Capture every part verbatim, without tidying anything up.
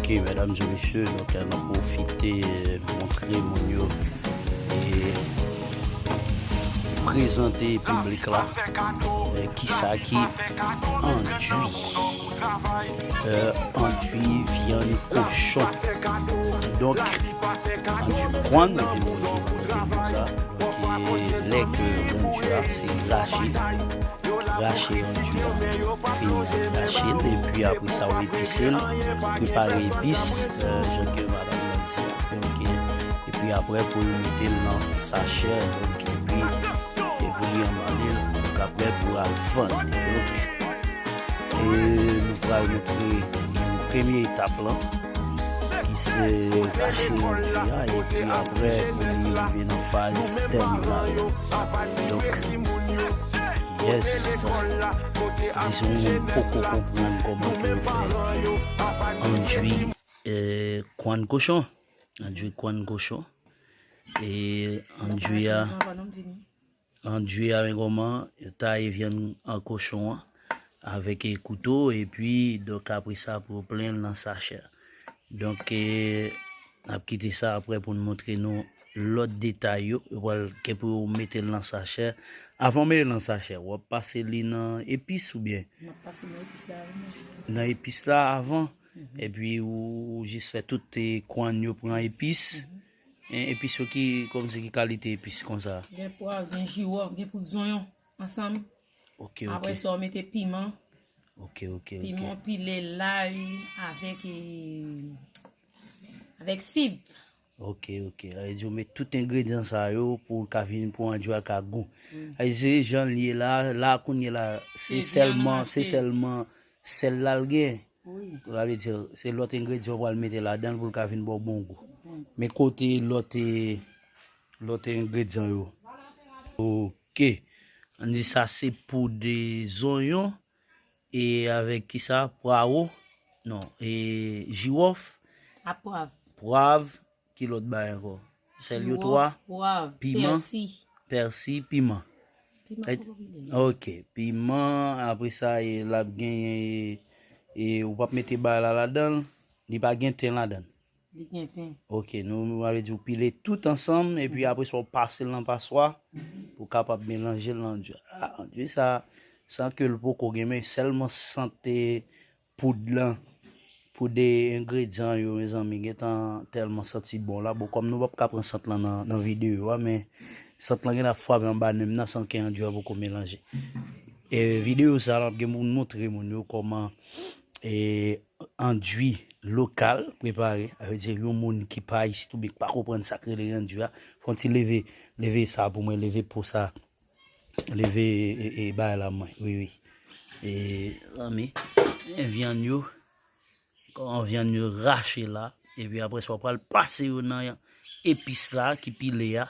Ok, medam e mesye, donk, n ap pwofite, euh, montre moun yo e prezante piblik la, euh, kisa ki andui, euh, andui vyann kochon. Donk, andui kwann, donk, e lè ke andui a se rache, rache andui a, fin rache l, epi apre sa, ou epise l, prepare epis, euh, jan ke madanm nan di. Donk, e, epi apre, pou yo mete l nan sachè, donk, epi, epi li anbale l, donk, apre, pou al vann li. Donk, e nou pral montre premye etap lan, ki se rache andui a, epi apre, pou li rive nan faz tèminal. Donk, yes, si yon moun poko konprann kòman pou yo fè andui, eh, kwann kochon, andui kwann kochon, e andui a, andui a, men kòman, yo taye vyann an kochon an avèk, e, kouto, epi, donk, apre sa, pou yo plen l nan sachè. Donk, e, n ap kite sa apre pou n montre nou lòt detay yo. Yo pral gen pou yo mete l nan sachè. Avan w mete l nan sachè, w ap pase li nan epis oubyen? M ap pase nan epis la avan. Nan epis la avan, mhm, epi ou, ou jis fè tout, e, kwann yo pran epis. Mhm. E, epis yo ki, kòmsi ki kalite epis konsa? Gen pwav, gen jiwòf, gen poud zonyon ansanm. Ok, ok. Apre sa, w mete piman. Ok, ok, ok. Piman pile, lay avèk, e, avèk sib. Ok, ok. Sa vle di w met tout engredyan sa yo pou l ka vin, pou andui a ka gou. Mm. Sa vle di se jan l ye la, la kounye a la, se sèlman, se sèlman sèl la l gen. Wi. Sa vle di, se lòt engredyan w pral mete ladan l pou l ka vin ba w bon gou. Mm. Men kote lòt, e, lòt engredyan yo? Ok. Ann di sa se poud, e, zonyon, e avèk kisa? Pwawo? Non, e, jiwòf? A pwav. Pwav. Ki lòt bagay ankò? Sèl yo twa? Jiwòf, pwav, piman, pèsi. Pèsi, piman. Piman poko pile. Ok, piman, apre sa, e, l ap genyen, e, e, ou p ap mete bagay la ladan l, li pa gen ten ladan l. Li gen ten. Ok, nou, nou ale di w pile tout ansanm, epi, mhm, apre sa, w pase l nan paswa, mhm, pou w kapab melanje l nan andui a. Ah, andui sa, san ke l poko gen, men sèlman sant, e, poud lan, poud, e, engredyan yo, mezanmi, gentan tèlman santi bon la. Bon, kòm nou p ap ka pran sant lan nan, nan videyo a, men sant lan gentan frape anba nen m nan san ke andui a poko melanje. E videyo sa a, n ap gen pou n montre moun yo kòman, e, andui lokal prepare. Sa vle di yon moun ki pa isit oubyen ki pa konprann sa k rele andui a, fè yon ti leve, leve sa pou mwen, leve po sa. Leve, e, e, bagay la mwen. Wi, wi. E, zanmi, e, vyann yo, kòman vyann yo rache la, epi apre sa, w pral pase yo nan epis la ki pile a,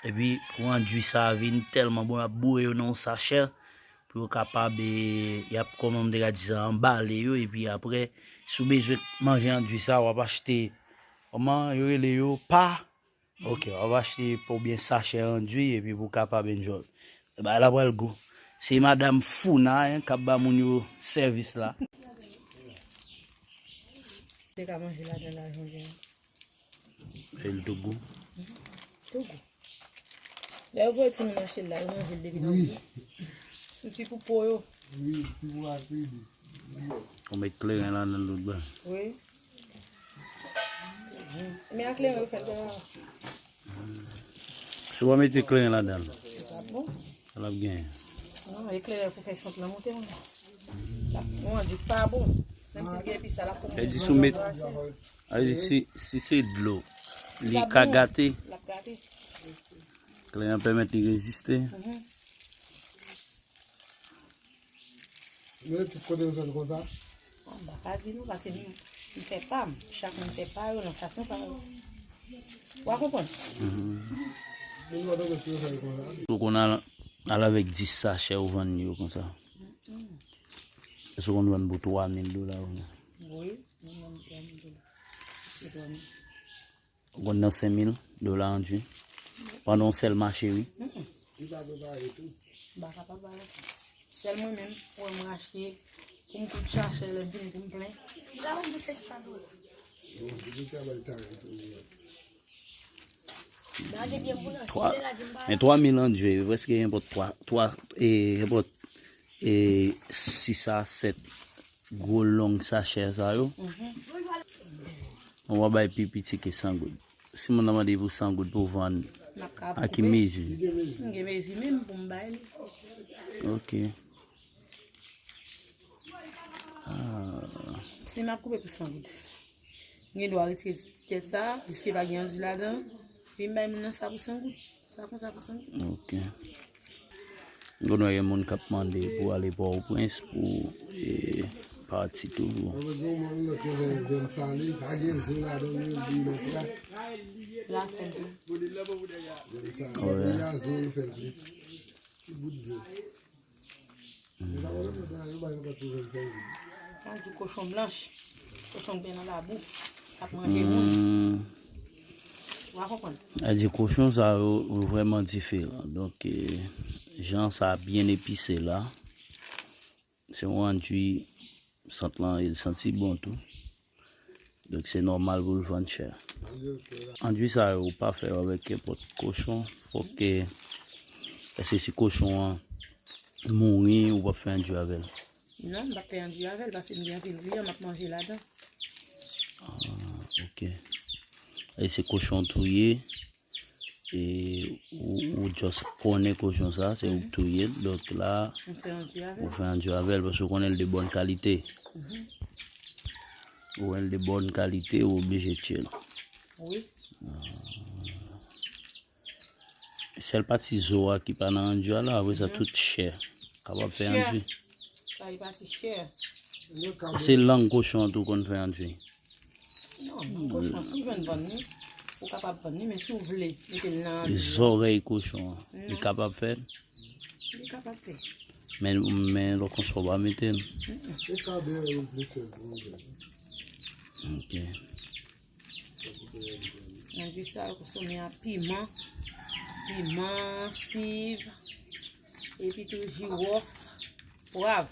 epi pou andui sa a vin tèlman bon, y ap boure yo nan yon sachè, pou yo kapab, e, y ap, kòman m te ka di sa, anbale yo, epi apre, si w bezwen manje andui sa, w ap achte, kòman yo rele yo, pa, ok, w ap achte pa oubyen sachè andui epi pou w kapab enjoy. Bagay la pral gou. Se madanm Founa, en, k ap ba moun yo sèvis la. Te ka manje ladan la, jan gen. E l tou gou. Tou gou. Lè yo voye timoun nan chèl la, yo manje l depi nan kou. Sou ti pou po yo. Wi, ti pou a kredi. Ou met kleren ladan l tout bon. Wi. Men a kleren yo fè l la. Si w pa mete kleren ladan l, sa p ap bon. Sa l ap genyen. Non, e kleren pou fè sant lan monte, wi. L ap, wi, di pa bon. Menm si l gen epis sa, l ap kòmanse. Sa di si w met, sa di si, si se dlo, li ka gate. L ap gate. Kleren pèmèt li reziste. Mhm. Men tout kote yo fè l konsa. Bon, m pa ka di nou, paske m, m fè pa m. Chak moun fè pa yo nan fason pa yo. Ou a konprann? Mhm. Moun pa tande si yo fè l konsa. Ou konn al, al avèk dis sachè ou vann yo konsa. Mhm. Èske ou konn vann pou twa mil dola ou non? Wi, mwen vann pou twa mil dola. Pou twa mil. Ou konn nan senk mil dola andui. Pandan yon sèl mache, wi. Mm-mm. M pa kapab ba yo tou. M pa kapab ba yo tou. Sèl mwen menm, pou m rache, pou m kout chache lè m vini pou m plen. Li pa konn pou senk san dola. Twa, men twa mil andjwi, prèske nenpòt twa, twa, e, nenpòt, e, sis a sèt gwo long sachè sa yo. Ou va bay pi piti ke san goud. Si moun nan mande pou san goud pou vann, a ki mezi? M gen mezi menm pou m bay li. Ok. Ah. Si m ap koupe pou san goud, m gen dwa retire tèt sa, piske pa gen anzi ladan, epi m bay moun nan sa pou san goud. Sa konsa pou san goud. Ok. M konn wè gen moun k ap mande pou ale Pòtoprens pou, e, pati toujou. Mwen gen yon moun lòt yo vin, vin sale, pa gen zo ladan, yo di non plat. La fè l tou. Vin sale, pou ya zo, yo fè l plis. Ti bout zo. Yo pa konn sa, yo bay yon kòt pou vin sale. Sa di kochon blanch, kochon k gen nan labou, k ap manje moun. Hmm. Ou pa konprann? Sa di kochon sa yo, yo vrèman diferan. Donk, e, jan sa byen epise la, se yon andjwi sant lan, e l santi bon tou. Donk, se nòmal pou l vann chè. Andjwi sa yo, ou pa fè yo avèk nenpòt kochon. Fòk ke, èske si kochon an mouri, ou p ap fè andjwi avè l? Non, m p ap fè andjwi avè l, paske m gen anpil vyann, m ap manje ladan. Ah, ok. E se kochon touye, e ou, ou just konnen kochon sa, se ou k touye l, donk la, ou fè andjwi avè l, paske ou konnen l de bòn kalite. Ou wè l de bòn kalite, ou oblije tiye l. Wi. Ah. Sèl pati zo a ki pa nan andjwi a la, apre sa tout chè. Kapab fè andjwi. Sa e pati chè. Se lang kochon an tou konn fè andjwi. Non, lang kochon, si w jwenn vann li, ou kapab vann li, men si w vle mete l nan andjwi a. Zòrèy kochon an, li kapab fè l? Li kapab fè. Men, men lè konsa w pa mete l. Mm-mm. Se kabè yo plis fè l pou manje. Ok. Nan ji sa yo konsome a piman, piman, siv, epi tou jiwòf, pwav.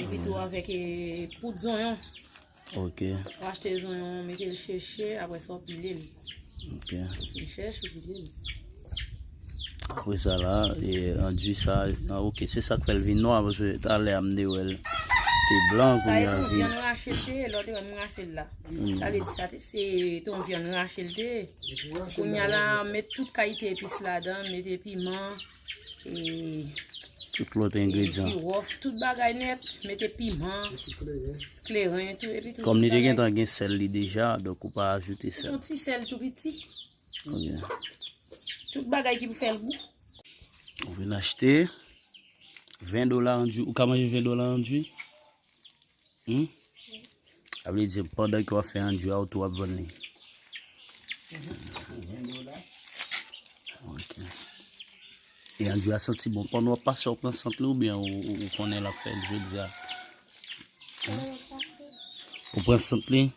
Epi tou avèk, e, poud zonyon. Ok. Ou achte zonyon, mete l cheche, apre sa w pile l. Ok. Ou fin chèche, ou pile l. Apre sa la, e, andjwi sa, ah, ok, se sa k fè l vin nwa, paske talè a m te wè l te blan, kounye a l vin. Sa e yon vyann rache l te ye, lè w te wè m rache l la. Sa vle di sa te, se te yon vyann rache l te ye. Kounye a la, met tout kalite epis ladan, mete piman, e, tout lòt engredyan, jiwòf, tout bagay nèt, mete piman, kleren tou, epi tou. Kòm li te gentan gen sèl li deja, donk ou pa ajoute sèl. Yon ti sèl tou piti. Ok. Tout bagay ki pou fè l gou. Ou vin achte ven dola andjwi. Ou ka manje ven dola andjwi? Hmm? Sa vle di, pandan ke w ap fè andjwi a, ou tou ap vann li. Ok. E andjwi a santi bon. Pandan w ap pase, w pran sant li oubyen ou, ou, ou konnen l ap fè l jodi a? Hmm? Ou pran sant li,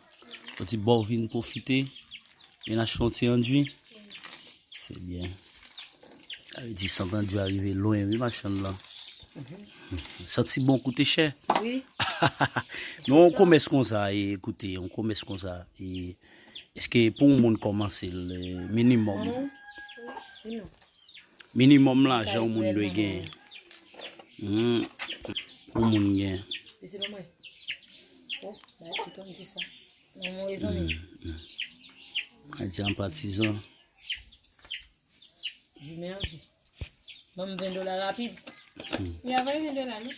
ou di bon, w vin pwofite, vin achte yon ti andjwi. Se byen. Sa vle di sant andjwi a rive lwen, wi, machann lan. Santi bon, koute chè. Wi. Men yon komès konsa, e, koute, yon komès konsa, e, èske pou yon moun kòmanse l, e, minimòm? Minimòm lajan yon moun dwe genyen. Hmm. Pou moun gen. Mesi, pa mwen. Oh, ba tout an ki sa. Non, mwen, zanmi. Hmm, hmm. Ayiti an patizan. Jimè anvi. Ban m ven dola rapid. Hmm. Li ap bay ven dola, non?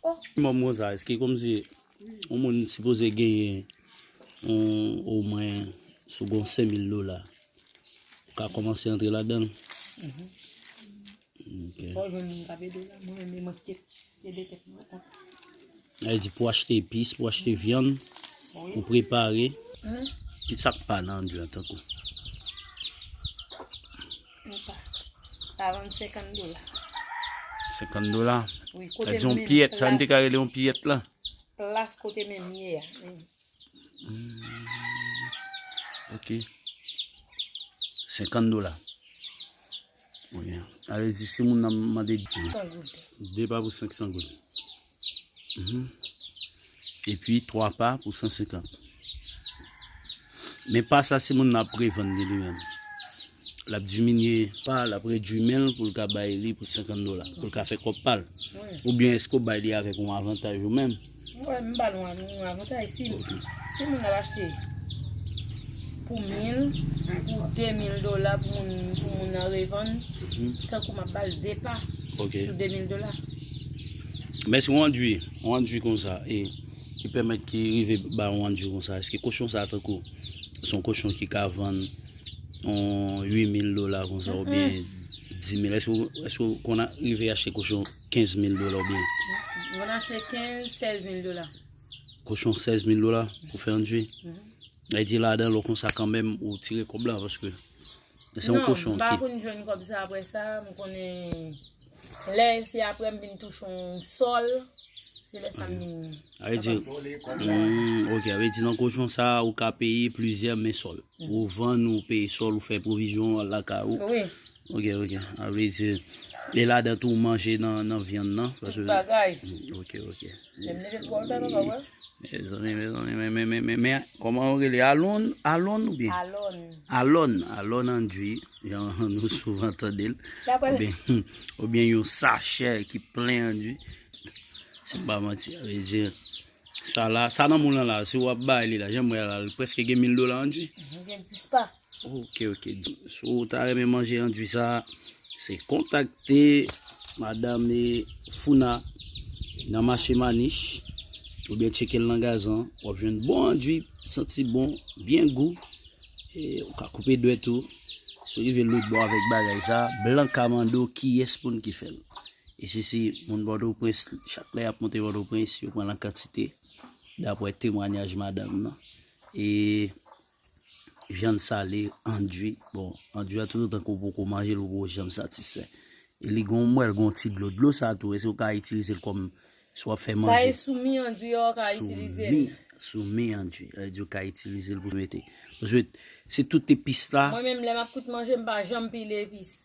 Oh. Minimòm konsa, èske kòmsi yon moun sipoze genyen yon, omwen, si w gen senk mil dola, ou ka kòmanse antre ladan l? Mhm. Ok. Fò w jwenn moun k ap ede w la. Mwen menm, e mwen ki te ede tèt mwen kontan. Sa vle di pou achte epis, pou achte vyann, pou prepare. Ki sa k pa nan andjwi an tankou? Sa vann senkant dola. Senkant dola? Wi, kote m menm. Sa vle di yon piyèt, sa n te ka rele yon piyèt la? Plas kote menm ye a. Hmm. Ok. Senkant dola. Wi. Sa vle di si moun nan mande de pa pou senk san goud. Mhm. Epi twa pa pou san senkant. Men pa sa, si moun nan ap revann li li menm, l ap diminye pa, l ap redui men l pou l ka bay li pou senkant dola, pou l ka fè kòb pa l. Oubyen èske w bay li avèk yon avantaj ou menm? Mwen, m ba l yon, yon avantaj. Si, si moun nan ap achte pou mil, pou de mil dola, pou moun, pou moun nan revann, tankou m ap ba l de pa sou de mil dola. Men si yon andui, yon andui konsa, e ki pèmèt ki rive ba yon andui konsa, èske kochon sa tankou se yon kochon ki ka vann yon uit mil dola konsa oubyen dis mil? Èske, èske w konn rive achte kochon kenz mil dola oubyen? M konn achte kenz, sèz mil dola. Kochon sèz mil dola pou fè andui? Sa vle di ladan lò konsa kanmenm ou tire kòb la paske se yon kochon ki. Non, m pa konn jwenn kòb sa apre sa, m konnen lè se apre m vin touche yon sòl, se lè sa m vin. Sa vle di, hmm, ok, sa vle di nan kochon sa ou ka peye plizyè men sòl. Ou vann, ou peye sòl, ou fè pwovizyon, al lakay ou. Wi. Ok, ok. Sa vle di, e ladan tou ou manje nan, nan vyann nan. Tout bagay. Ok, ok. Menm neve pwòl la, nou pa wè? Mezanmi, mezanmi, men, men, men, men, men, kòman yo rele? Alon, alon oubyen? Alon. Alon, alon andui, jan nou souvan tande l. Oubyen, oubyen yon sachè ki plen andui. Se pa manti, sa vle di, sa la, sa nan moun lan la, si w ap bay li la, jan m wè la, li prèske gen mil dola andui. Gen dis pa. Ok, ok. Si w ta renmen manje andui sa, se kontakte madanm Founa nan mache Manich oubyen tcheke l nan Gazan. W ap jwenn bon andui, santi bon, byen gou. E ou ka koupe dwèt ou. Si w rive lòtbò avèk bagay sa, blan ka mande w kiyès moun ki fè l. E se, se moun Pòtoprens, chak lè y ap monte Pòtoprens, yo pran l an kantite, daprè temwanyaj madanm nan. E vyann sale, andui. Bon, andui a toutotan ke w poko manje l, ou poko janm satisfè. E li gon, m wè l gon ti dlo. Dlo sa tou, èske w ka itilize l kòm, si w ap fè manje? Sa e soumi andui a, w ka itilize l. Soumi, soumi andui. Sa vle di w ka itilize l pou mete. Paske se tout epis la. Mwen menm, lè m ap kwit manje, m pa janm pile epis.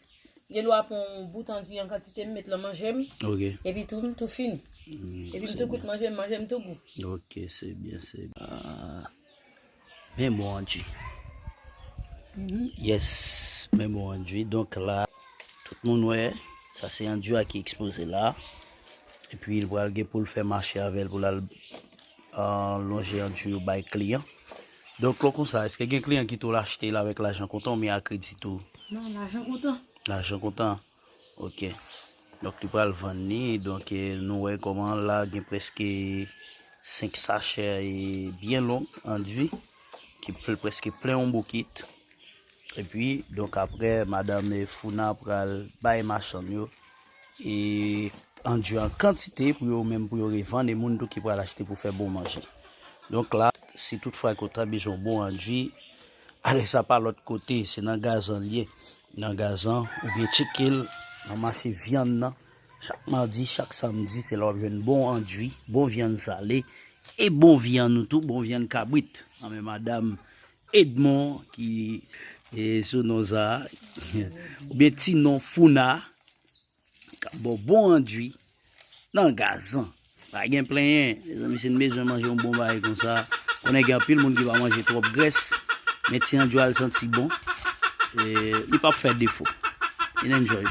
Gen dwa pran yon bout andui an kantite, m met lan manje m. Ok. Epi tou, m tou fini. Epi m tou kwit manje m, manje m tou gou. Ok, se byen, se byen. Ah. Men bon andui. Yes, men bon andui. Donk la, tout moun wè, sa se andui a ki ekspoze la. Epi l pral gen pou l fè mache avè l pou l al, ah, lonje andui yo bay kliyan. Donk lò konsa, èske gen kliyan ki tou l achte l avèk lajan kontan oubyen a kredi tou? Non, lajan kontan. Lajan kontan. Ok. Donk li pral vann li. Donk eh, nou wè kòman la gen prèske senk sachè eh, byen long andui ki pl- prèske plen yon bokit. Epi donk apre madanm eh, Founa pral bay machann yo e andui an kantite pou yo menm pou yo revann e moun tou ki pral achte pou fè bon manje. Donk la, si tout fwa ke w ta bezwen yon bon andui, ale sa pa lòt kote, se nan Gazan l ye. Nan Gazan, oubyen tcheke l nan mache vyann nan. Chak madi, chak samdi, se la w ap jwenn bon andui, bon vyann sale, e bon vyann tou, bon vyann kabrit. Nan men madanm Edmond ki e, sou non sa, oubyen ti non Founa, k ap ba w bon andui. Nan Gazan. Pa gen plenyen. Mezanmi, si n bezwen manje yon bon bagay konsa, konnen gen anpil moun ki pa manje twòp grès, men ti andui a l santi bon. E, li p ap fè defo. Vin enjoy.